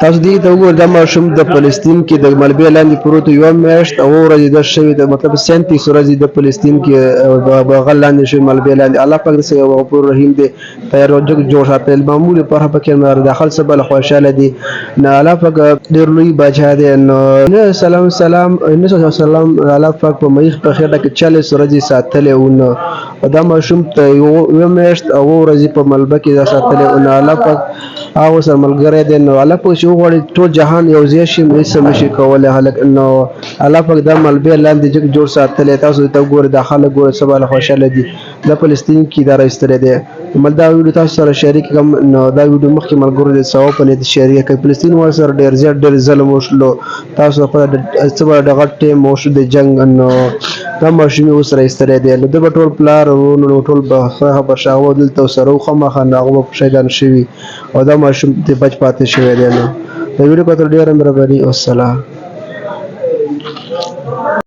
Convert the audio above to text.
تاسو دې ته وګورئ، دا ماشوم د فلسطین کې د ملبې لاندې پروت و، یوه میاشت او اووه ورځې د شوې ده، مطلب 37 ورځې د فلسطین کې بغل لاندې شوی، ملبې لاندې. الله پاک داسې یو غفور رحیم دی، تیار جګ جوړ ساتل معمول پر پکې مر داخل څه بل خوشاله دي. نه، الله پاک ډېر لوی بادشاه دی. نو نه سلام سلام نه سلام، الله پاک په مریخ په خېټه کې 40 ورځې ساتلی و. نو دا ماشوم ته یوه میاشت او اووه ورځې په ملبه کې دا ساتلی و. نو الله پاک هغه سره ملګری دی. نو الله پاک چې وغواړي ټول جهان یو ځای شي، نو هېڅ نه شي کولی خلک. نو الله پاک دا ملبې لاندې جګ جوړ ساتلی. تاسو ته ګورئ، دا خلک ګورئ څه باندې خوشحاله دي. دا فلسطین کې دا راایستلی دی. مل دا ویډیو تاسو سره شریک کړم. نو دا ویډیو مخکې ملګرو د ثواب په نیت شریک کړئ. فلسطین ور سره ډېر زیات ډېر ظلم وشلو، تاسو خپل څه به دغه ټیم وشو د جنګ. نو دا ماشوم یې اوس راایستلی دی. نو ده به ټول پلار ورونو ټول به ښه به شاوه دلته سره وخمخه. نو هغه به شهیدان شوي او دا ماشوم ترې بچ پاتې شوی دی. نو د ویډیو کتلو ډېره مهرباني. والسلام.